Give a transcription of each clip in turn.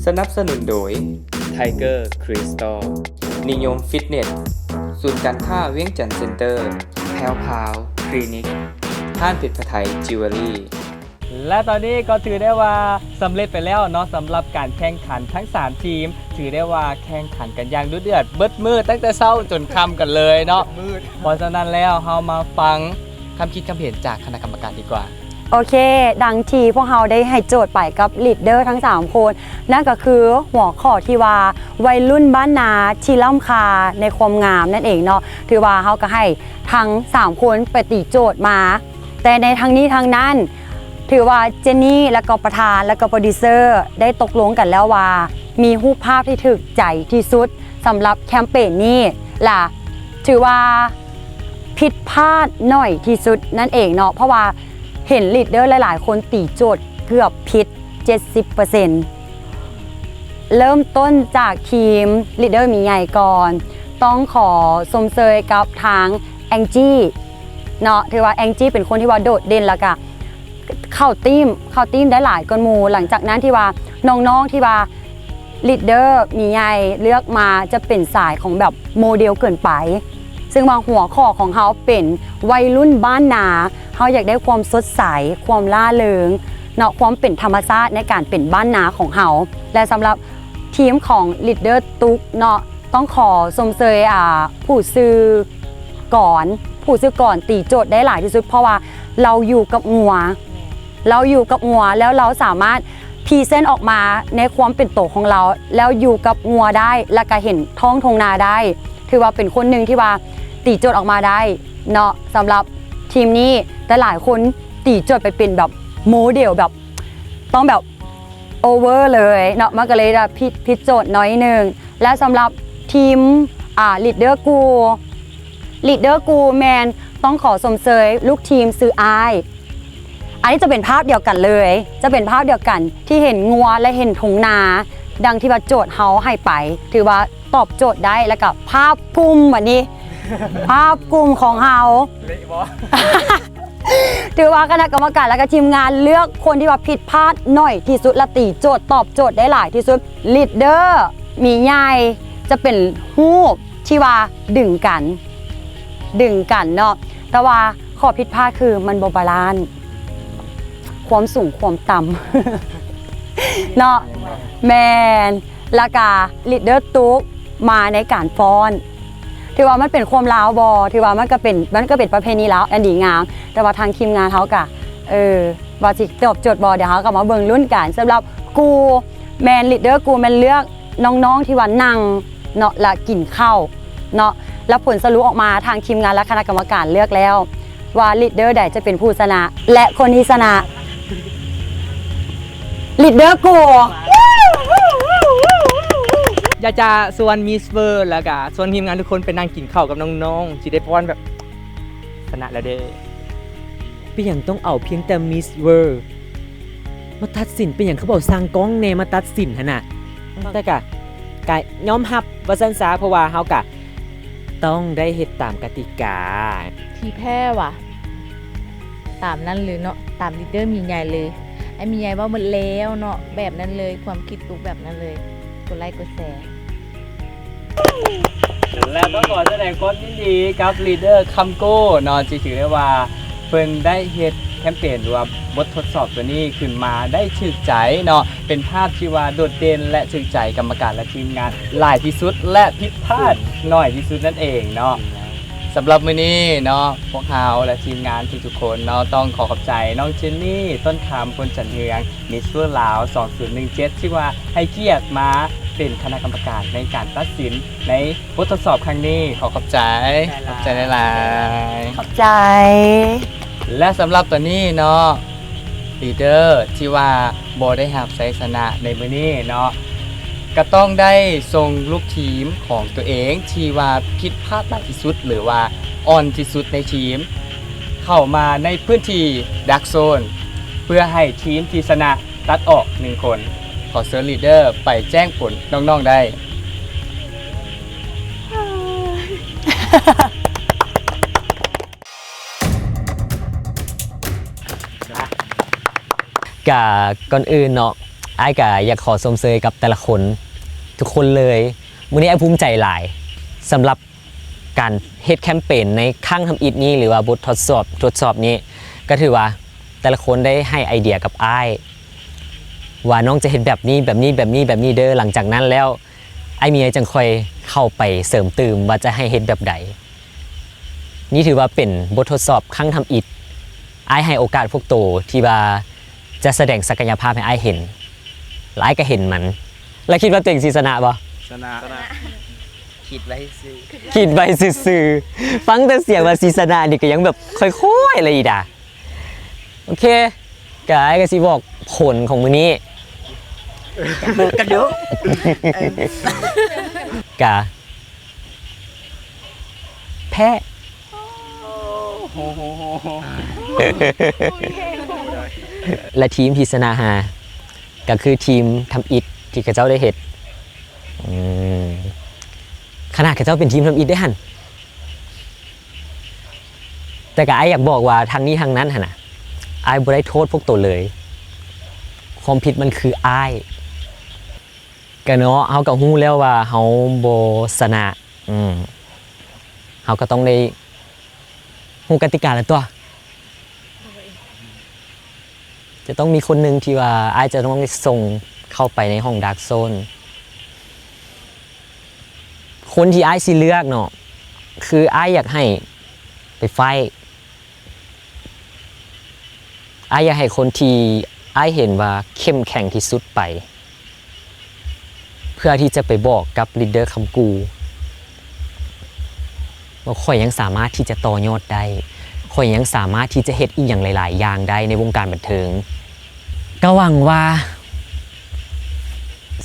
ສະໜັບສະໜູນໂດຍ Tiger Crystal ນິຍົມຟິດເນັດ ສູນການຄ້າວຽງຈັນເຊັນເຕີ ແພ້ວພາວຄລີນິກ ຮ້ານເພັດຜະໄທຈິວເວລຣີ. ແລະຕອນນີ້ກໍຖືໄດ້ວ່າສຳເລັດໄປແລ້ວເນາະ ສຳລັບການແຂ່ງຂັນທັງສາມທີມ ຖືໄດ້ວ່າແຂ່ງຂັນກັນຢ່າງດຸເດືອດເບິດມື້ ຕັ້ງແຕ່ເຊົ້າຈົນຄ່ຳກັນເລີຍເນາະ. ເພາະສະນັ້ນແລ້ວ ເຮົາມາຟັງຄຳຄິດຄຳເຫັນຈາກຄະນະກຳມະການດີກວ່າ. ໂອເຄ ດັ່ງທີ່ພວກເຮົາໄດ້ໃຫ້ໂຈດໄປກັບລີດເດີທັງສາມຄົນ ນັ້ນກໍຄືຫົວຂໍ້ທີ່ວ່າ ໄວລຸ້ນບ້ານນາທີ່ລ້ຳຄ່າໃນຄວາມງາມນັ້ນເອງເນາະ. ຖືວ່າເຮົາກໍໃຫ້ທັງສາມຄົນໄປຕີໂຈດມາ ແຕ່ໃນທັງນີ້ທັງນັ້ນ ຖືວ່າເຈນນີ້ ແລະກໍປະທານ ແລະກໍໂປຣດິວເຊີ ໄດ້ຕົກລົງກັນແລ້ວວ່າ ມີຮູບພາບທີ່ຖືກໃຈທີ່ສຸດສຳລັບແຄມເປນນີ້ ລະຖືວ່າຜິດພາດໜ້ອຍທີ່ສຸດນັ້ນເອງເນາະ ເພາະວ່າເຫັນລີດເດີຫຼາຍໆຄົນຕີໂຈດເກືອບຜິດເຈັດສິບເປີເຊັນ. ເລີ່ມຕົ້ນຈາກທີມລີດເດີມີໃຫຍ່ກ່ອນ ຕ້ອງຂໍຊົມເຊີຍກັບທາງແອງຈີ້ເນາະ ຖືວ່າແອງຈີ້ເປັນຄົນທີ່ວ່າໂດດເດັ່ນ ແລ້ວກະເຂົ້າທີມ ເຂົ້າທີມໄດ້ຫຼາຍກ່ອນໝູ່. ຫຼັງຈາກນັ້ນທີ່ວ່ານ້ອງໆທີ່ວ່າ ລີດເດີມີໃຫຍ່ເລືອກມາຈະເປັນສາຍຂອງແບບໂມເດວເກີນໄປ ຊຶ່ງວ່າຫົວຂໍ້ຂອງເຮົາເປັນໄວລຸ້ນບ້ານນາ ເຮົາຢາກໄດ້ຄວາມສົດໃສ ຄວາມລ່າເລີງເນາະ ຄວາມເປັນທຳມະຊາດໃນການເປັນບ້ານນາຂອງເຮົາ. ແລະສຳລັບທີມຂອງລີດເດີຕຸກເນາະ ຕ້ອງຂໍຊົມເຊີຍ ອ່າ ຜູ້ຊື່ກອນ ຜູ້ຊື່ກອນຕີໂຈດໄດ້ຫຼາຍທີ່ສຸດ ເພາະວ່າລາວຢູ່ກັບງົວ ລາວຢູ່ກັບງົວ ແລ້ວລາວສາມາດພຣີເຊັນອອກມາໃນຄວາມເປັນໂຕຂອງລາວ ແລ້ວຢູ່ກັບງົວໄດ້ ແລ້ວກະເຫັນທ້ອງທົ່ງນາໄດ້ ຖືວ່າເປັນຄົນໜຶ່ງທີ່ວ່າຕີໂຈດອອກມາໄດ້ເນາະ. ສຳລັບທີມນີ້ ຫຼາຍໆຄົນຕີໂຈດໄປເປັນແບບໂມເດວ ແບບຕ້ອງແບບໂອເວີເລີຍເນາະ ມັນກໍເລີຍແບບຜິດ ຜິດໂຈດໜ້ອຍໜຶ່ງ. ແລະສຳລັບທີມ ອ່າ ລີດເດີກູ ລີດເດີກູແມ່ນຕ້ອງຂໍຊົມເຊີຍລູກທີມຊື່ອ້າຍ ອັນນີ້ຈະເປັນພາບດຽວກັນເລີຍ ຈະເປັນພາບດຽວກັນທີ່ເຫັນງົວ ແລະເຫັນທົ່ງນາ ດັ່ງທີ່ວ່າໂຈດເຮົາໃຫ້ໄປ ຖືວ່າຕອບໂຈດໄດ້. ແລ້ວກະພາບກຸ່ມ ບາດນີ້ ພາບກຸ່ມຂອງເຮົາ ຖືວ່າຄະນະກຳມະການ ແລະກະທີມງານເລືອກຄົນທີ່ວ່າຜິດພາດໜ້ອຍທີ່ສຸດ ແລະຕີໂຈດຕອບໂຈດໄດ້ຫຼາຍທີ່ສຸດ. ລີດເດີມີໃຫຍ່ຈະເປັນຮູບ ທີ່ວ່າດຶງກັນ ດຶງກັນເນາະ ແຕ່ວ່າຂໍ້ຜິດພາດຄືມັນບໍ່ບາລານ ຄວາມສູງຄວາມຕ່ຳເນາະ. ແມ່ນ ແລ້ວກະລີດເດີຕຸກມາໃນການຟ້ອນ ຖືວ່າມັນເປັນຄວາມລາວບໍ່ ຖືວ່າມັນກະເປັນ ມັນກະເປັນປະເພນີລາວອັນດີງາມ ແຕ່ວ່າທາງທີມງານເຮົາກະ ເອີ ວ່າຊິຕອບໂຈດບໍ່ ດຽວເຮົາກະມາເບິ່ງລຸ້ນກັນ. ສຳລັບກູ ແມ່ນ ລີດເດີກູແມ່ນເລືອກນ້ອງໆທີ່ວ່ານັ່ງເນາະ ລະກິນເຂົ້າເນາະ ລະຜົນສະຫຼຸບອອກມາ ທາງທີມງານ ແລະຄະນະກຳມະການເລືອກແລ້ວວ່າ ລີດເດີໃດຈະເປັນຜູ້ຊະນະ ແລະຄົນທີ່ຊະນະ ລີດເດີກູ. ຢາກຈະຊວນມິສເວີ ແລະກະຊວນທີມງານທຸກຄົນໄປນັ່ງກິນເຂົ້າກັບນ້ອງໆ ຊິໄດ້ຟ້ອນແບບ ຊະນະແລ້ວເດີ. ເປັນຫຍັງຕ້ອງເອົາພຽງແຕ່ມິສເວີມາຕັດສິນ? ເປັນຫຍັງຄືບໍ່ສັ່ງກ້ອງແດ່ມາຕັດສິນຫັ້ນນະ? ແຕ່ກະ ກະຍອມຮັບວ່າຊັ້ນຊະ ເພາະວ່າເຮົາກະຕ້ອງໄດ້ເຮັດຕາມກະຕິກາ. ທີ່ແພ້ຫວາ? ຕາມນັ້ນເລີຍເນາະ ຕາມລີດເດີມີໃຫຍ່ເລີຍ. ໄອ້ມີໃຫຍ່ເວົ້າໝົດແລ້ວເນາະ ແບບນັ້ນເລີຍ ຄວາມຄິດຕຸກແບບນັ້ນເລີຍ. ກົດໄລກົດແຊ ແລະຕ້ອງຂໍສະແດງຄວາມຍິນດີກັບລີດເດີຄຳໂກ້ເນາະ ທີ່ຖືໄດ້ວ່າເພິ່ນໄດ້ເຮັດແຄມເປນ ຫຼືວ່າບົດທົດສອບຕົວນີ້ຂຶ້ນມາໄດ້ຖືກໃຈເນາະ ເປັນພາບທີ່ວ່າໂດດເດັ່ນ ແລະ ຖືກໃຈກຳມະການ ແລະ ທີມງານຫຼາຍທີ່ສຸດ ແລະ ຜິດພາດໜ້ອຍທີ່ສຸດນັ້ນເອງເນາະ. ສຳລັບມື້ນີ້ເນາະ ພວກເຮົາ ແລະ ທີມງານທຸກໆຄົນເນາະ ຕ້ອງຂໍຂອບໃຈນ້ອງເຈນນີ ຕົ້ນຄຳ ພົນຈັນເຮືອງ ມິສເວີລາວ ສອງພັນສິບເຈັດ ທີ່ວ່າໃຫ້ກຽດມາເປັນຄະນະກຳມະການໃນການຕັດສິນໃນບົດທົດສອບຄັ້ງນີ້. ຂໍຂອບໃຈ ຂອບໃຈຫຼາຍໆ ຂອບໃຈ. ແລະ ສຳລັບຕອນນີ້ເນາະ ລີດເດີທີ່ວ່າບໍ່ໄດ້ຮັບໄຊຊະນະໃນມື້ນີ້ເນາະ ກະຕ້ອງໄດ້ສົ່ງລູກທີມຂອງຕົວເອງທີ່ວ່າຜິດພາດຫຼາຍທີ່ສຸດ ຫຼືວ່າອ່ອນທີ່ສຸດໃນທີມ ເຂົ້າມາໃນພື້ນທີ່ດາກໂຊນ ເພື່ອໃຫ້ທີມທີ່ຊະນະຕັດອອກໜຶ່ງຄົນ. ຂໍເຊີນລີດເດີໄປແຈ້ງຜົນນ້ອງໆໄດ້. ກະກ່ອນອື່ນເນາະ ອ້າຍກະຢາກຂໍຊົມເຊີຍກັບແຕ່ລະຄົນ ທຸກຄົນເລີຍ. ມື້ນີ້ອ້າຍພູມໃຈຫຼາຍ ສຳລັບການເຮັດແຄມເປນໃນຄັ້ງທຳອິດນີ້ ຫຼືວ່າບົດທົດສອບ ທົດສອບນີ້ ກະຖືວ່າແຕ່ລະຄົນໄດ້ໃຫ້ໄອເດຍກັບອ້າຍວ່າ ນ້ອງຈະເຮັດແບບນີ້ ແບບນີ້ ແບບນີ້ ແບບນີ້ເດີ. ຫຼັງຈາກນັ້ນແລ້ວ ອ້າຍມີອ້າຍຈັ່ງຄ່ອຍເຂົ້າໄປເສີມຕື່ມວ່າຈະໃຫ້ເຮັດແບບໃດ. ນີ້ຖືວ່າເປັນບົດທົດສອບຄັ້ງທຳອິດ. ອ້າຍໃຫ້ໂອກາດພວກໂຕທີ່ວ່າຈະສະແດງສັກກະຍະພາບໃຫ້ອ້າຍເຫັນ ແລະ ອ້າຍກະເຫັນມັນ. ແລະ ຄິດວ່າຕົວເອງຊິຊະນະບໍ່? ຊະນະ. ຄິດໄວ້ຊື່ໆ. ຄິດໄວ້ຊື່ໆ. ຟັງແຕ່ສຽງວ່າຊິຊະນະນີ້ກະຍັງແບບຄ່ອຍໆເລີຍດາ. ໂອເຄ ກະອ້າຍກະຊິບອກຜົນຂອງມື້ນີ້. ກະດູ ກະແພ້. ແລະ ທີມທີ່ຊະນະຫາ ກະຄືທີມທຳອິດທີ່ເຂົາເຈົ້າໄດ້ເຮັດ. ອືມ ຂະໜາດເຂົາເຈົ້າເປັນທີມທຳອິດເດ້ຫັ້ນ. ແຕ່ກະອ້າຍຢາກບອກວ່າທັງນີ້ທັງນັ້ນຫັ້ນນະ ອ້າຍບໍ່ໄດ້ໂທດພວກໂຕເລີຍ. ຄວາມຜິດມັນຄືອ້າຍ. ກະເນາະ ເຮົາກະຮູ້ແລ້ວວ່າເຮົາບໍ່ຊະນະ. ອືມ ເຮົາກະຕ້ອງໄດ້ຮູ້ກະຕິກາແລ້ວຕົວະ. ຈະຕ້ອງມີຄົນໜຶ່ງທີ່ວ່າອ້າຍຈະຕ້ອງໄດ້ສົ່ງເຂົ້າໄປໃນຫ້ອງດາກໂຊນ. ຄົນທີ່ອ້າຍຊິເລືອກເນາະ ຄືອ້າຍຢາກໃຫ້ໄປໄຟ. ອ້າຍຢາກໃຫ້ຄົນທີ່ອ້າຍເຫັນວ່າເຂັ້ມແຂງທີ່ສຸດໄປ ເພື່ອທີ່ຈະໄປບອກກັບລີດເດີຄຳກູ່ວ່າ ຂ້ອຍຍັງສາມາດທີ່ຈະຕໍ່ຍອດໄດ້, ຂ້ອຍຍັງສາມາດທີ່ຈະເຮັດອີ່ຫຍັງຫຼາຍໆຢ່າງໄດ້ໃນວົງການບັນເທີງ. ກະຫວັງວ່າ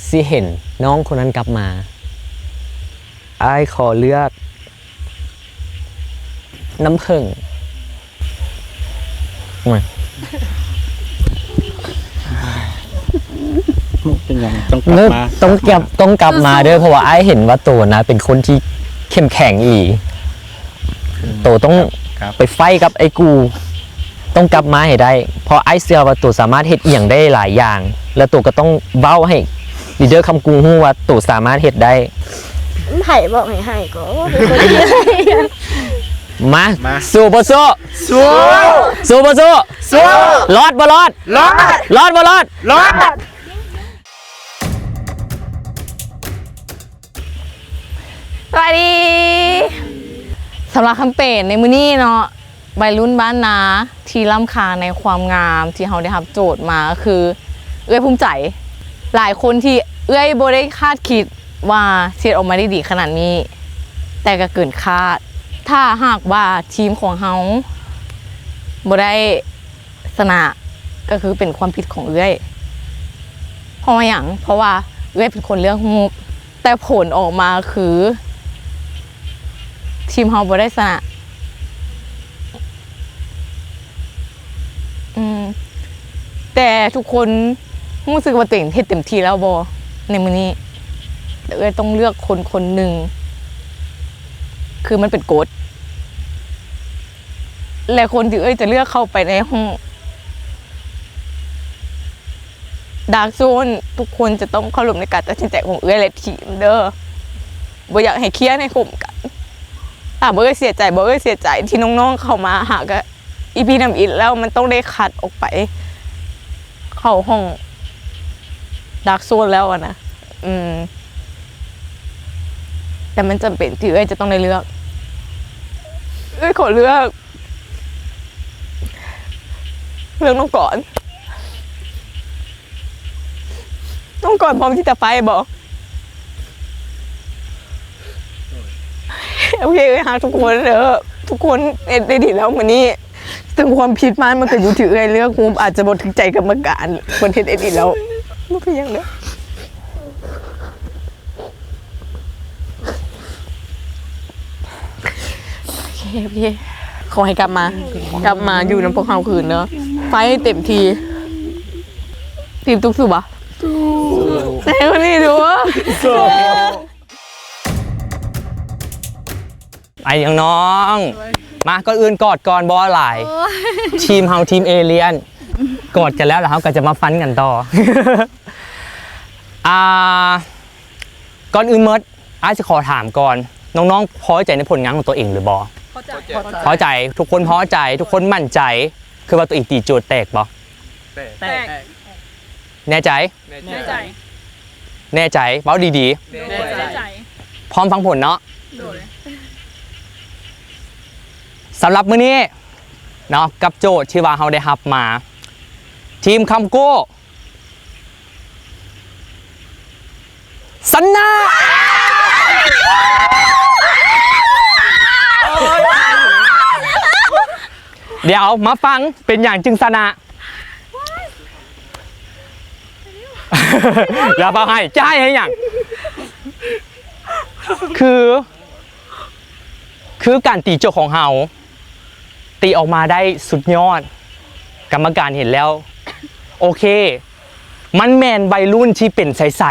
ຊິເຫັນນ້ອງຄົນນັ້ນກັບມາ. ອ້າຍຂໍເລືອກນ້ຳເຜິ້ງ. ໂອ້ຍ ເປັນຫຍັງຕ້ອງກັບມາ? ຕ້ອງກັບ ຕ້ອງກັບມາເດີ ເພາະວ່າອ້າຍເຫັນວ່າໂຕນະເປັນຄົນທີ່ເຂັ້ມແຂງອີ່ຫຼີ. ໂຕຕ້ອງໄປໄຟກັບໄອ້ກູ່. ຕ້ອງກັບມາໃຫ້ໄດ້ ເພາະອ້າຍເຊື່ອວ່າໂຕສາມາດເຮັດອີ່ຫຍັງໄດ້ຫຼາຍຢ່າງ ແລະ ໂຕກະຕ້ອງເວົ້າໃຫ້ລີດເດີຄຳກູ່ຮູ້ວ່າໂຕສາມາດເຮັດໄດ້. ໃຜບອກໃຫ້ໄຫ້ກໍ ມາ ມາ ສູ້ບໍ່ສູ້? ສູ້ ສູ້ບໍ່ສູ້? ສູ້ ລອດບໍ່ລອດ? ລອດ ລອດບໍ່ລອດ? ລອດ. ສະບາຍດີ. ສຳລັບແຄມເປນໃນມື້ນີ້ເນາະ ໄວລຸ້ນບ້ານນາທີ່ລ້ຳຄ່າໃນຄວາມງາມ ທີ່ເຮົາໄດ້ຮັບໂຈດມາກະຄື ເອື້ອຍພູມໃຈ. ຫຼາຍຄົນທີ່ເອື້ອຍບໍ່ໄດ້ຄາດຄິດວ່າຊິເຮັດອອກມາໄດ້ດີຂະໜາດນີ້ ແຕ່ກະເກີນຄາດ. ຖ້າຫາກວ່າທີມຂອງເຮົາບໍ່ໄດ້ ຊະນະກະຄືເປັນຄວາມຜິດຂອງເອື້ອຍ. ເພາະວ່າຫຍັງ? ເພາະວ່າເອື້ອຍເປັນຄົນເລືອກຮູບ ແຕ່ຜົນອອກມາຄືທີມເຮົາບໍ່ໄດ້ຊະນະ. ອືມ ແຕ່ທຸກຄົນຮູ້ສຶກວ່າຕົວເອງເຮັດເຕັມທີ່ແລ້ວບໍ່ໃນມື້ນີ້? ແຕ່ເອື້ອຍຕ້ອງເລືອກຄົນຄົນໜຶ່ງ ຄືມັນເປັນກົດ. ແລະ ຄົນທີ່ເອື້ອຍຈະເລືອກເຂົ້າໄປໃນຫ້ອງດາກໂຊນ ທຸກຄົນຈະຕ້ອງເຄົາລົບໃນການຕັດສິນໃຈຂອງເອື້ອຍ ແລະ ທີມເດີ. ບໍ່ຢາກໃຫ້ຄຽດໃຫ້ຂົມກັນ. ຖາມວ່າເອື້ອຍເສຍໃຈບໍ່? ເອື້ອຍເສຍໃຈທີ່ນ້ອງໆເຂົ້າມາຫາກະ ອີພີທຳອິດແລ້ວ ມັນຕ້ອງໄດ້ຄັດອອກໄປເຂົ້າຫ້ອງດາກໂຊນແລ້ວຫັ້ນນະ. ອືມ ແຕ່ມັນຈຳເປັນທີ່ເອື້ອຍຈະຕ້ອງໄດ້ເລືອກ. ເອື້ອຍຂໍເລືອກ ເລືອກນ້ອງກອນ. ນ້ອງກອນພ້ອມທີ່ຈະໄຟບໍ່? ໂອເຄ ເອື້ອຍຮັກທຸກຄົນເດີ. ທຸກຄົນເຮັດໄດ້ດີແລ້ວມື້ນີ້. ເຖິງຄວາມຜິດມາ ມັນກະຢູ່ທີ່ເອື້ອຍເລືອກຮູບ ອາດຈະບໍ່ຖືກໃຈກຳມະການ. ເພິ່ນເຮັດໄດ້ດີແລ້ວ ບໍ່ເປັນຫຍັງເດີ. ໂອເຄ ໂອເຄ ຂໍໃຫ້ກັບມາ ກັບມາຢູ່ນຳພວກເຮົາຄືນເດີ. ໄຟເຕັມທີ່. ທີມຕຸກສູ້ບໍ່? ສູ້. ໃນມື້ນີ້ດູ. ສູ້. ໄປນ້ອງໆ ມາ ກ່ອນອື່ນກອດກ່ອນ ບໍ່ຫຼາຍ. ໂອ້ຍ ທີມເຮົາທີມເອລຽນ ກອດກັນແລ້ວ ແລ້ວເຮົາກະຈະມາຟັນກັນຕໍ່. ອ່າ ກ່ອນອື່ນໝົດ ອ້າຍຊິຂໍຖາມກ່ອນ ນ້ອງໆພໍໃຈໃນຜົນງານຂອງຕົວເອງຫຼືບໍ່? ພໍໃຈ. ພໍໃຈ. ທຸກຄົນພໍໃຈ ທຸກຄົນໝັ້ນໃຈ ຄືວ່າຕົວເອງຕີໂຈດແຕກບໍ່? ແຕກ. ແຕກ. ແນ່ໃຈ? ແນ່ໃຈ. ແນ່ໃຈ. ເວົ້າດີໆ. ແນ່ໃຈ. ແນ່ໃຈ. ພ້ອມຟັງຜົນເນາະ? ໂດຍ. ສຳລັບມື້ນີ້ເນາະ ກັບໂຈດທີ່ວ່າເຮົາໄດ້ຮັບມາ ທີມຄຳກູ້ ຊະນະ! ດຽວມາຟັງ ເປັນຫຍັງຈຶ່ງຊະນະ? ຢ່າພາໃຫ້ ຈະໃຫ້ໃຫ້ຫຍັງ? ຄື ຄືການຕີໂຈດຂອງເຮົາ ຕີອອກມາໄດ້ສຸດຍອດ ກຳມະການເຫັນແລ້ວ ໂອເຄ ມັນແມ່ນໄວລຸ້ນທີ່ເປັນໃສ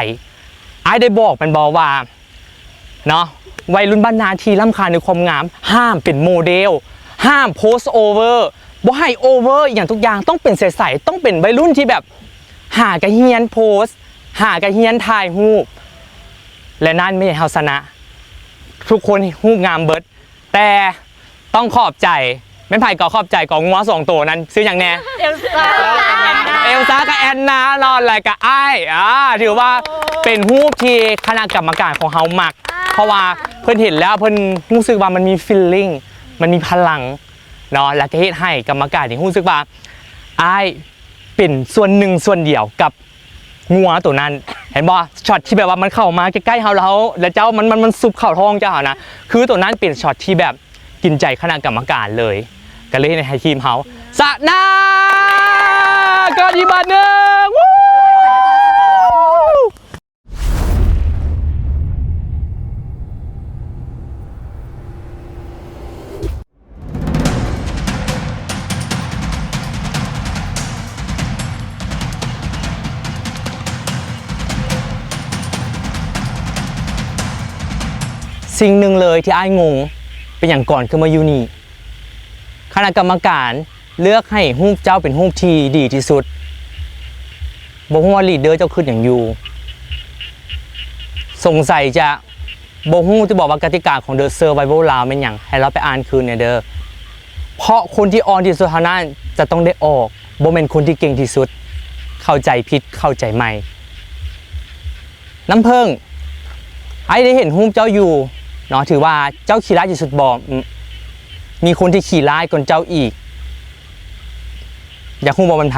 ໆ ອ້າຍໄດ້ບອກແມ່ນບໍ່ວ່າ ເນາະ ໄວລຸ້ນບ້ານນາທີ່ລ້ຳຄ່າໃນຄວາມງາມ ຫ້າມເປັນໂມເດວ ຫ້າມໂພສໂອເວີ ບໍ່ໃຫ້ໂອເວີອີ່ຫຍັງທຸກຢ່າງ ຕ້ອງເປັນໃສໆ ຕ້ອງເປັນໄວລຸ້ນທີ່ແບບ ຫາກະຮຽນໂພສ ຫາກະຮຽນຖ່າຍຮູບ ແລະ ນັ້ນແມ່ນເຮົາຊະນະ ທຸກຄົນຮູບງາມເບິດ ແຕ່ຕ້ອງຂອບໃຈ ແມ່ນໃຜກໍຂອບໃຈກໍງົວສອງໂຕນັ້ນ ຊື່ຫຍັງແນ່? ເອລຊາ ເອລຊາກັບແອນນາເນາະ ແລະກະອ້າຍ ອ່າ ຖືວ່າເປັນຮູບທີ່ຄະນະກຳມະການຂອງເຮົາມັກ ເພາະວ່າເພິ່ນເຫັນແລ້ວເພິ່ນຮູ້ສຶກວ່າມັນມີຟີລລິງ ມັນມີພະລັງເນາະ ແລະກະເຮັດໃຫ້ກຳມະການນີ້ຮູ້ສຶກວ່າອ້າຍ ເປັນສ່ວນໜຶ່ງສ່ວນດຽວກັບງົວໂຕນັ້ນ ເຫັນບໍ່? ຊັອດທີ່ແບບວ່າມັນເຂົ້າມາໃກ້ໆເຮົາ ແລ້ວເຮົາ ແລ້ວເຈົ້າ ມັນ ມັນ ມັນຊຸບເຂົ້າທ້ອງເຈົ້າຫັ້ນນະ ຄືໂຕນັ້ນເປັນຊັອດທີ່ແບບກິນໃຈຄະນະກຳມະການເລີຍ ກໍເລີຍເຮັດໃຫ້ທີມເຮົາຊະນະ ກອດອີກບາດໜຶ່ງ ວູ! ສິ່ງໜຶ່ງເລີຍທີ່ອ້າຍງົງ ເປັນຫຍັງກ່ອນຄືມາຢູ່ນີ້ ຄະນະກຳມະການເລືອກໃຫ້ຮູບເຈົ້າເປັນຮູບທີ່ດີທີ່ສຸດ ບໍ່ຮູ້ວ່າລີດເດີເຈົ້າຄິດຫຍັງຢູ່ ສົງໄສຈະ ບໍ່ຮູ້ຕິບໍວ່າກະຕິກາຂອງ The Survival ລາວແມ່ນຫຍັງ ໃຫ້ລາວໄປອ່ານຄືນແດ່ເດີ ເພາະຄົນທີ່ອ່ອນທີ່ສຸດເທົ່ານັ້ນຈະຕ້ອງໄດ້ອອກ ບໍ່ແມ່ນຄົນທີ່ເກັ່ງທີ່ສຸດ ເຂົ້າໃຈຜິດ ເຂົ້າໃຈໃໝ່ ນ້ຳເຜິ້ງ ອ້າຍໄດ້ເຫັນຮູບເຈົ້າຢູ່ເນາະ ຖືວ່າເຈົ້າຂີ້ຮ້າຍທີ່ສຸດບໍ່? ອືມ ມີຄົນທີ່ຂີ້ຮ້າຍກ່ອນເຈົ້າອີກ ຢາກຮູ້ບໍ່ແມ່ນໃຜ?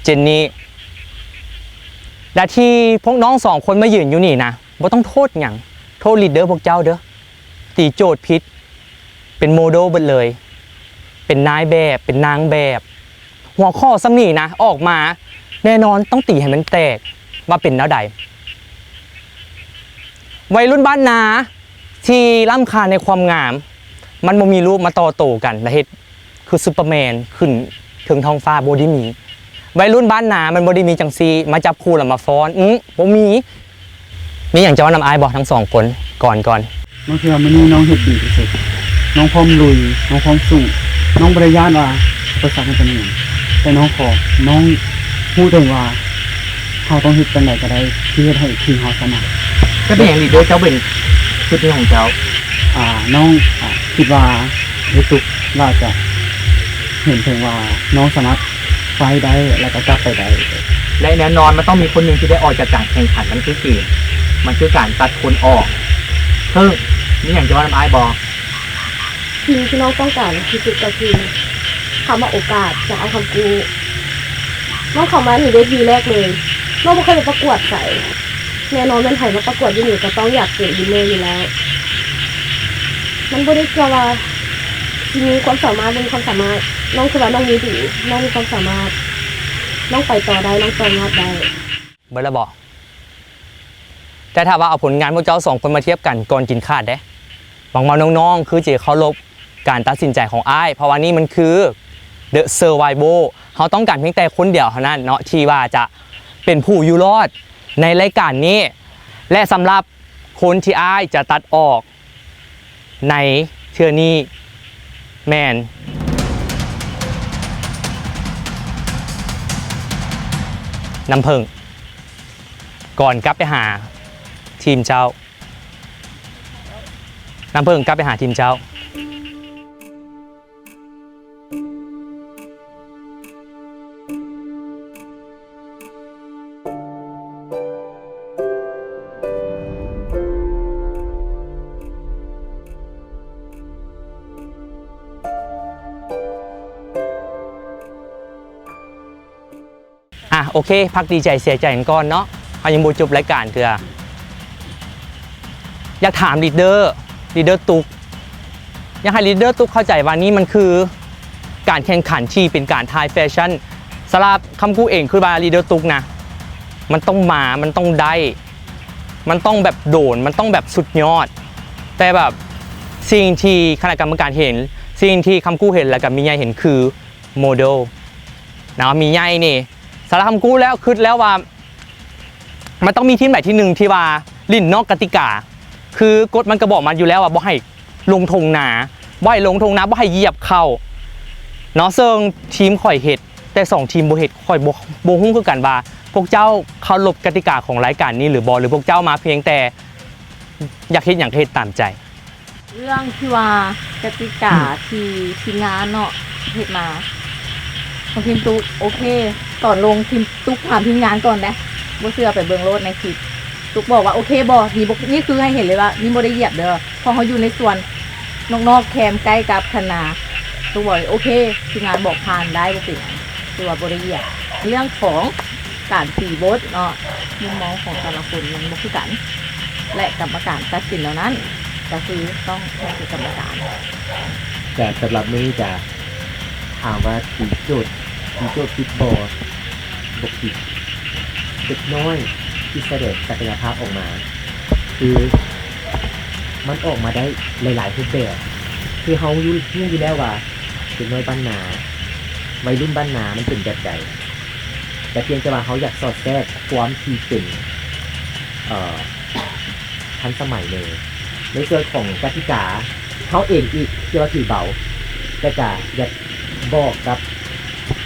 ເຈນນີ້ ແລະທີ່ພວກນ້ອງສອງຄົນມາຢືນຢູ່ນີ້ນະ ບໍ່ຕ້ອງໂທດຫຍັງ ໂທດລີດເດີພວກເຈົ້າເດີ ຕີໂຈດຜິດ ເປັນໂມເດວເບິດເລີຍ ເປັນນາຍແບບ ເປັນນາງແບບ ຫົວຂໍ້ສ່ຳນີ້ນະ ອອກມາ ແນ່ນອນຕ້ອງຕີໃຫ້ມັນແຕກ ວ່າເປັນແນວໃດ ໄວລຸ້ນບ້ານນາທີ່ລ້ຳຄ່າໃນຄວາມງາມ ມັນບໍ່ມີຮູບມາຕໍ່ໂຕກັນ ແລະເຮັດ ຄືຊຸບເປີແມນຂຶ້ນເທິງທ້ອງຟ້າ ບໍ່ໄດ້ມີ ໄວລຸ້ນບ້ານນາມັນບໍ່ໄດ້ມີຈັ່ງຊີ້ ມາຈັບຄູ່ແລ້ວມາຟ້ອນ ອື ບໍ່ມີ ມີຫຍັງຈະເວົ້ານຳອ້າຍບໍ່ ທັງສອງຄົນ ກ່ອນ ກ່ອນ? ນ້ອງຄິດວ່າມື້ນີ້ນ້ອງເຮັດດີທີ່ສຸດ ນ້ອງພ້ອມລຸຍ ນ້ອງພ້ອມສູ້ ນ້ອງບໍ່ໄດ້ຢ້ານວ່າອຸປະສັກມັນຈະມີຫຍັງ ແຕ່ນ້ອງຂໍ ນ້ອງຮູ້ຕົວເອງວ່າ ເຮົາຕ້ອງເຮັດຈັ່ງໃດກໍໄດ້ ທີ່ເຮັດໃຫ້ທີມເຮົາຊະນະ ແລ້ວເປັນຫຍັງລີດເດີເຈົ້າເປັນຈຸດເດັ່ນຂອງເຈົ້າ? ອ່າ ນ້ອງ ອ່າ ຄິດວ່າ ໄດ້ຕຸກ ລາວຈະເຫັນເຖິງວ່ານ້ອງສາມາດໄຟໄດ້ ແລ້ວກໍກັບໄປໄດ້ ແລະ ແນ່ນອນມັນຕ້ອງມີຄົນໜຶ່ງທີ່ໄດ້ອອກຈາກການແຂ່ງຂັນ ມັນຄືເກມ ມັນຄືການຕັດຄົນອອກ ເພິ່ງ ມີຫຍັງຈະເວົ້ານຳອ້າຍບໍ່? ສິ່ງທີ່ນ້ອງຕ້ອງການທີ່ສຸດກໍຄື ຄຳວ່າໂອກາດຈາກອ້າຍຄຳກູ້ ນ້ອງເຂົ້າມາໃນເວທີແລກເລີຍ ນ້ອງບໍ່ເຄີຍໄປປະກວດໃສ ແນ່ນອນແມ່ນໃຜມາປະກວດຢູ່ນີ້ກໍຕ້ອງຢາກເປັນວິນເນີຢູ່ແລ້ວ ມັນບໍ່ໄດ້ກ່ຽວວ່າຊິມີຄວາມສາມາດ ບໍ່ມີຄວາມສາມາດ ນ້ອງຄິດວ່ານ້ອງມີດີ ນ້ອງມີຄວາມສາມາດ ນ້ອງໄປຕໍ່ໄດ້ ນ້ອງຕໍ່ຍອດໄດ້. ເບິດແລ້ວບໍ? ແຕ່ຖ້າວ່າເອົາຜົນງານພວກເຈົ້າສອງຄົນມາທຽບກັນກ່ອນກິນຂາດເດ້ ຫວັງວ່ານ້ອງໆຄືຈະເຄົາລົບການຕັດສິນໃຈຂອງອ້າຍ ເພາະວ່ານີ້ມັນຄື The Survival ເຮົາຕ້ອງການພຽງແຕ່ຄົນດຽວເທົ່ານັ້ນເນາະ ທີ່ວ່າຈະເປັນຜູ້ຢູ່ລອດໃນລາຍການນີ້ ແລະ ສຳລັບຄົນທີ່ອ້າຍຈະຕັດອອກໃນເທື່ອນີ້ແມ່ນ ນ້ຳເຜິ້ງ. ກ່ອນກັບໄປຫາທີມເຈົ້າ, ນ້ຳເຜິ້ງກັບໄປຫາທີມເຈົ້າ. ອ່ະ ໂອເຄ ພັກດີໃຈເສຍໃຈກັນກ່ອນເນາະ, ເຮົາຍັງບໍ່ຈົບລາຍການເທື່ອ. ຢາກຖາມລີດເດີ, ລີດເດີຕຸກ, ຢາກໃຫ້ລີດເດີຕຸກເຂົ້າໃຈວ່ານີ້ມັນຄືການແຂ່ງຂັນທີ່ເປັນການຖ່າຍແຟຊັ່ນ. ສຳລັບຄຳກູເອງ ຄືວ່າລີດເດີຕຸກນະ ມັນຕ້ອງມາ, ມັນຕ້ອງໄດ້, ມັນຕ້ອງແບບໂດນ, ມັນຕ້ອງແບບສຸດຍອດ. ແຕ່ແບບສິ່ງທີ່ຄະນະກຳມະການເຫັນ, ສິ່ງທີ່ຄຳກູເຫັນ ແລ້ວກໍມີໃຫຍ່ເຫັນຄືໂມເດລເນາະ. ມີໃຫຍ່ນີ້ ສຳລັບຄຳກູແລ້ວ ຄິດແລ້ວວ່າ ມັນຕ້ອງມີທີມໃດທີມໜຶ່ງທີ່ວ່າຫຼິ້ນນອກກະຕິກາ, ຄືກົດມັນກໍບອກມາຢູ່ແລ້ວວ່າບໍ່ໃຫ້ລົງທົ່ງນາ, ບໍ່ໃຫ້ລົງທົ່ງນາ, ບໍ່ໃຫ້ຢຽບເຂົ້າເນາະ. ເຊິ່ງທີມຂ້ອຍເຮັດ, ແຕ່ສອງທີມບໍ່ເຮັດ. ຂ້ອຍບໍ່ ບໍ່ຮູ້ຄືກັນວ່າພວກເຈົ້າເຄົາລົບກະຕິກາຂອງລາຍການນີ້ຫຼືບໍ່, ຫຼືພວກເຈົ້າມາພຽງແຕ່ຢາກເຮັດຫຍັງກໍເຮັດຕາມໃຈ. ເລື່ອງທີ່ວ່າກະຕິກາທີ່ທີມງານເນາະເຮັດມາ ຂອງທີມຕຸກ ໂອເຄ ຕອນລົງທີມຕຸກຖາມທີມງານກ່ອນເດ້ ບໍ່ເຊື່ອໄປເບິ່ງໂລດໃນຄລິບ. ຕຸກບອກວ່າ ໂອເຄບໍ່? ນີ້ບໍ່ ນີ້ຄືໃຫ້ເຫັນເລີຍວ່ານີ້ບໍ່ໄດ້ຢຽບເດີ ເພາະເຮົາຢູ່ໃນສວນນອກໆ ແຄມໃກ້ກັບຄັນນາ. ຕຸກບອກ ໂອເຄ ທີມງານບອກຜ່ານໄດ້ ບໍ່ເປັນຫຍັງ ຖືວ່າບໍ່ໄດ້ຢຽບ. ເລື່ອງຂອງ ການຕີບົດເນາະ ມຸມມອງຂອງແຕ່ລະຄົນມັນບໍ່ຄືກັນ ແລະ ກຳມະການຕັດສິນແນວນັ້ນ ກໍຄືຕ້ອງໃຫ້ເປັນກຳມະການ. ກະສຳລັບມື້ນີ້ກະ ຖາມວ່າຕີໂຈດ ຕີໂຈດຜິດບໍ່? ບໍ່ຜິດ. ເດັກນ້ອຍທີ່ສະແດງສັກກະຍະພາບອອກມາ ຄືມັນອອກມາໄດ້ຫຼາຍໆຮູບແບບ. ຄືເຮົາຮູ້ ຮູ້ຢູ່ແລ້ວວ່າເດັກນ້ອຍບ້ານນາ ໄວລຸ້ນບ້ານນາມັນເປັນແບບໃດ. ແຕ່ພຽງແຕ່ວ່າເຮົາຢາກສອດແຊກຄວາມທີ່ເປັນ ເອີ ທັນສະໄໝແດ່. ໃນສ່ວນຂອງກະຕິກາ ເຮົາເອງອີກທີ່ວ່າຖືເບົາ, ແຕ່ກະຢາກບອກກັບ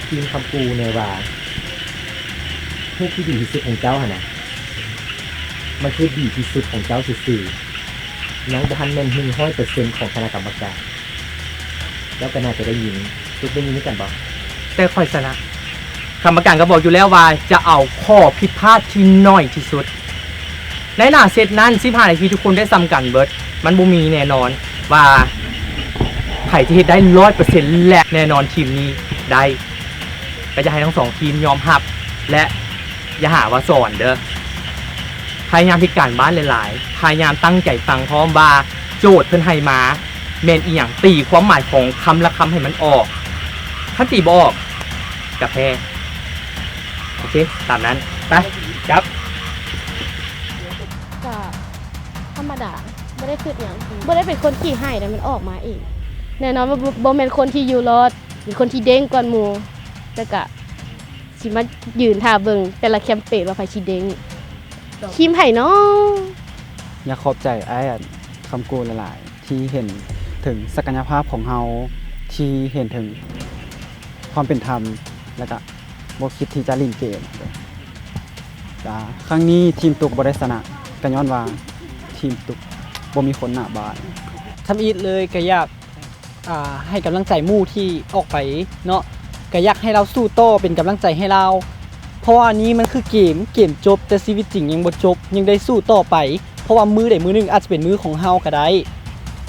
ທີມຄຳກູແດ່ວ່າ ຮູບທີ່ດີທີ່ສຸດຂອງເຈົ້າຫັ້ນນະ ມັນຄືດີທີ່ສຸດຂອງເຈົ້າຊື່ໆ, ຍັງບໍ່ທັນແມ່ນໜຶ່ງຮ້ອຍເປີເຊັນຂອງຄະນະກຳມະການ. ເຈົ້າກໍໜ້າຈະໄດ້ຍິນ, ທຸກໄດ້ຍິນຄືກັນບໍ່? ແຕ່ຂ້ອຍຊະນະ. ກຳມະການກໍບອກຢູ່ແລ້ວວ່າຈະເອົາຂໍ້ຜິດພາດທີ່ໜ້ອຍທີ່ສຸດ. ໃນໜ້າເຊັດນັ້ນ ສິບຫ້ານາທີ ທຸກຄົນໄດ້ສ່ຳກັນເບິດ. ມັນບໍ່ມີແນ່ນອນວ່າໃຜຈະເຮັດໄດ້ຮ້ອຍເປີເຊັນ ແລະ ແນ່ນອນທີມນີ້ໄດ້. ກໍຢາກໃຫ້ທັງສອງທີມຍອມຮັບ ແລະ ຢ່າຫາວ່າສອນເດີ້. ພະຍາຍາມເຮັດການບ້ານຫຼາຍໆ, ພະຍາຍາມຕັ້ງໃຈຟັງພ້ອມວ່າໂຈດເພິ່ນໃຫ້ມາແມ່ນອີ່ຫຍັງ, ຕີຄວາມໝາຍຂອງຄຳລະຄຳໃຫ້ມັນອອກ. ຄັນຕີບໍ່ອອກ ກະແພ້. ໂອເຄ ຕາມນັ້ນ. ໄປ ຈັບ. ກະທຳມະດາ, ບໍ່ໄດ້ຄິດຫຍັງ, ບໍ່ໄດ້ເປັນຄົນຂີ້ຮ້າຍໃດ໋, ມັນອອກມາເອງ. ແນ່ນອນວ່າບໍ່ ບໍ່ແມ່ນຄົນທີ່ຢູ່ລອດ, ເປັນຄົນທີ່ເດ້ງກ່ອນໝູ່, ແຕ່ກະ ຊິມາຢືນຖ້າເບິ່ງແຕ່ລະແຄມເປນວ່າໃຜຊິເດ້ງ. ທີມໃຜນໍ? ຢາກຂອບໃຈອ້າຍ ອັນ ຄຳກູຫຼາຍໆ ທີ່ເຫັນເຖິງສັກກະຍະພາບຂອງເຮົາ, ທີ່ເຫັນເຖິງຄວາມເປັນທຳ ແລະ ກະບໍ່ຄິດທີ່ຈະຫຼິ້ນເກມ. ກະຄັ້ງນີ້ທີມຕຸກບໍ່ໄດ້ຊະນະ ກະຍ້ອນວ່າທີມຕຸກບໍ່ມີຄົນໜ້າບ້ານ. ທຳອິດເລີຍ ກະຢາກ ອ່າ ໃຫ້ກຳລັງໃຈໝູ່ທີ່ອອກໄປເນາະ, ກະຢາກໃຫ້ລາວສູ້ຕໍ່ເປັນກຳລັງໃຈໃຫ້ລາວ, ເພາະວ່ານີ້ມັນຄືເກມ, ເກມຈົບ ແຕ່ຊີວິດຈິງຍັງບໍ່ຈົບ, ຍັງໄດ້ສູ້ຕໍ່ໄປ, ເພາະວ່າມື້ໃດມື້ໜຶ່ງອາດຈະເປັນມື້ຂອງເຮົາກໍໄດ້.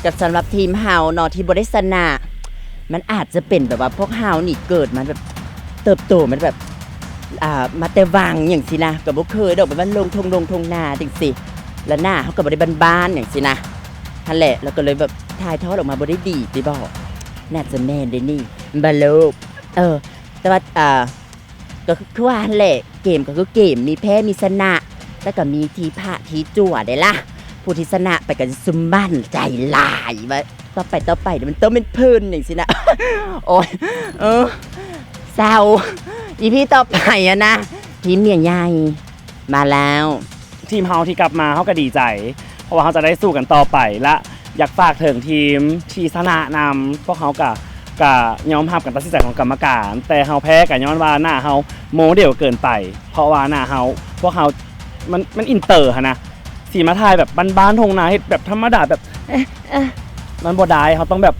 ກໍສຳລັບທີມເຮົາເນາະ ທີ່ບໍ່ໄດ້ຊະນະ, ມັນອາດຈະເປັນແບບວ່າພວກເຮົານີ້ເກີດມາແບບ ເຕີບໂຕມາແບບ ອ່າ ມາແຕ່ວັງຫຍັງຊີ້ນະ, ກໍບໍ່ເຄີຍດອກ ແບບວ່າລົງທົ່ງ ລົງທົ່ງນາຈັ່ງຊີ້, ແລ້ວໜ້າເຮົາກໍບໍ່ໄດ້ບ້ານໆຫຍັງຊີ້ນະ, ຫັ້ນແຫຼະ ແລ້ວກໍເລີຍແບບຖ່າຍທອດອອກມາບໍ່ໄດ້ດີຕິບໍ? ໜ້າຈະແມ່ນເດ້ນີ້ ບາໂລກ. ເອີ ແຕ່ວ່າ ອ່າ ກໍຄື ຄືວ່າຫັ້ນແຫຼະ, ເກມກໍຄືເກມ, ມີແພ້ມີຊະນະ, ແລ້ວກໍມີທີ່ພະທີ່ຈົວເດ້ລະ. ຜູ້ທີ່ຊະນະໄປກໍຊິໝັ້ນໃຈຫຼາຍວ່າ ຕໍ່ໄປ ຕໍ່ໄປມັນຕ້ອງເປັນເພິ່ນຫຍັງຊີ້ນະ. ໂອ້ຍ ເອີ ເສົ້າ. ອີພີຕໍ່ໄປຫັ້ນນະ ທີມເມຍໃຫຍ່ມາແລ້ວ. ທີມເຮົາທີ່ກັບມາ ເຮົາກໍດີໃຈ ເພາະວ່າເຮົາຈະໄດ້ສູ້ກັນຕໍ່ໄປ ແລະ ຢາກຝາກເຖິງທີມທີ່ຊະນະນຳ, ພວກເຮົາກະ ກະຍອມຮັບການຕັດສິນໃຈຂອງກຳມະການ, ແຕ່ເຮົາແພ້ກະຍ້ອນວ່າໜ້າເຮົາໂມເດວເກີນໄປ, ເພາະວ່າໜ້າເຮົາ ພວກເຮົາ ມັນ ມັນອິນເຕີຫັ້ນນະ ຊິມາຖ່າຍແບບບ້ານໆ ທົ່ງນາ ເຮັດແບບທຳມະດາ ແບບ ເອະ ເອະ ມັນບໍ່ໄດ້ ເຮົາຕ້ອງແບບ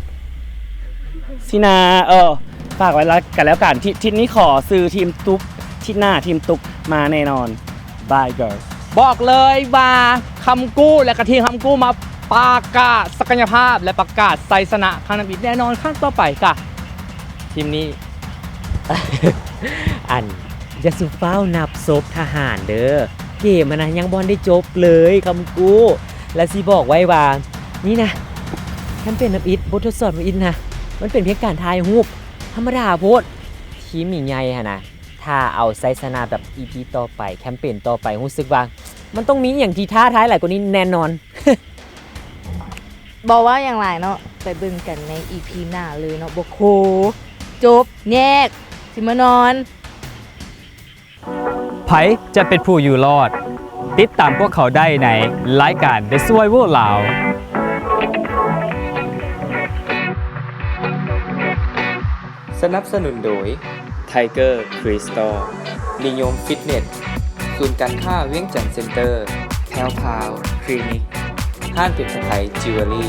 ຊິນາ ເອີ ຝາກໄວ້ລະ ກັນແລ້ວກັນ ທິດ ທິດນີ້ຂໍຊື່ທີມຕຸກ ທິດໜ້າທີມຕຸກມາແນ່ນອນ Bye girls. ບອກເລີຍວ່າຄຳກູ້ ແລະກະທີມຄຳກູ້ມາປະກາດສັກກະຍະພາບ ແລະປະກາດໄຊຊະນະຄັ້ງທຳອິດແນ່ນອນຄັ້ງຕໍ່ໄປກະ ທີມນີ້ ອັນ ຢ່າສູ່ຟ້າວນັບສົບທະຫານເດີ ເກມຫັ້ນນະຍັງບໍ່ທັນໄດ້ຈົບເລີຍຄຳກູ້ ແລະຊິບອກໄວ້ວ່າ ນີ້ນະ ແຄມເປນທຳອິດ ບົດທົດສອບທຳອິດນະ ມັນເປັນພຽງການຖ່າຍຮູບທຳມະດາໂພດ ທີມໃຫຍ່ຫັ້ນນະ ຖ້າເອົາໄຊຊະນະແບບອີພີຕໍ່ໄປ ແຄມເປນຕໍ່ໄປ ຮູ້ສຶກວ່າມັນຕ້ອງມີອີ່ຫຍັງທີ່ທ້າທາຍຫຼາຍກວ່ານີ້ແນ່ນອນ. ບໍ່ເວົ້າຫຍັງຫຼາຍເນາະ ໄປເບິ່ງກັນໃນອີພີໜ້າເລີຍເນາະ ບໍ່ໂຄ ຈົບ ແຍກ ຊິມານອນ. ໃຜຈະເປັນຜູ້ຢູ່ລອດ? ຕິດຕາມພວກເຂົາໄດ້ໃນລາຍການ The Survivor ລາວ. ສະໜັບສະໜູນໂດຍ Tiger Crystal ນິຍົມ Fitness ສູນການຄ້າວຽງຈັນ Center ແພວພາວ Clinic ຮ້ານເປັບສະໄພ Jewelry